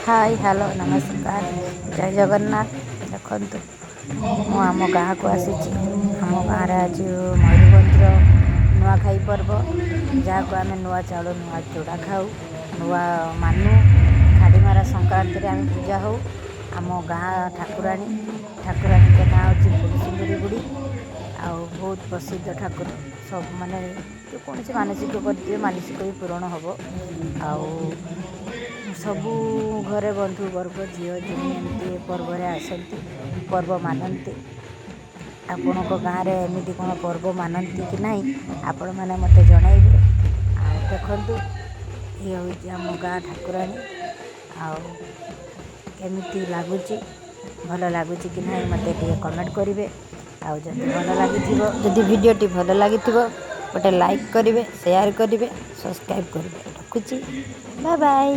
High, hello, ନମସ୍କାର, ଜୟ ଜଗନ୍ନାଥ। ଦେଖନ୍ତୁ, ମୁଁ ଆମ ଗାଁକୁ ଆସିଛି। ଆମ ଗାଁରେ ଆଜି ମୟୂରଭଞ୍ଜର ନୂଆଖାଇ ପର୍ବ, ଯାହାକୁ ଆମେ ନୂଆ ଚାଉଳ, ନୂଆ ଚୁଡ଼ା ଖାଉ, ନୂଆ ମାନୁ। ଖାଡ଼ିମାରା ସଂକ୍ରାନ୍ତିରେ ଆମେ ପୂଜା ହଉ। ଆମ ଗାଁ ଠାକୁରାଣୀ, ଠାକୁରାଣୀଙ୍କ ନାଁ ହେଉଛି ଫୁଲସୁନ୍ଦରୀ ବୁଢ଼ୀ ଆଉ ବହୁତ ପ୍ରସିଦ୍ଧ ଠାକୁର। ସବୁ ମାନେ ଯେକୌଣସି ମାନସିକ କରିଥିବେ, ମାନସିକ ବି ପୂରଣ ହେବ। ଆଉ ସବୁ ଘରେ ବନ୍ଧୁ ବର୍ଗ, ଝିଅ ଜ୍ୱାଇଁ ଏମିତି ଏ ପର୍ବରେ ଆସନ୍ତି, ପର୍ବ ମାନନ୍ତି। ଆପଣଙ୍କ ଗାଁରେ ଏମିତି କ'ଣ ପର୍ବ ମାନନ୍ତି କି ନାହିଁ, ଆପଣମାନେ ମୋତେ ଜଣାଇବେ। ଆଉ ଦେଖନ୍ତୁ, ଇଏ ହେଉଛି ଆମ ଗାଁ ଠାକୁରାଣୀ। ଆଉ କେମିତି ଲାଗୁଛି, ଭଲ ଲାଗୁଛି କି ନାହିଁ, ମୋତେ ଟିକେ କମେଣ୍ଟ କରିବେ। ଆଉ ଯଦି ଭଲ ଲାଗିଥିବ, ଯଦି ଭିଡ଼ିଓଟି ଭଲ ଲାଗିଥିବ, ଗୋଟେ ଲାଇକ୍ କରିବେ, ସେୟାର କରିବେ, ସବସ୍କ୍ରାଇବ୍ କରିବେ। ରଖୁଛି, ବାଏ ବାଏ।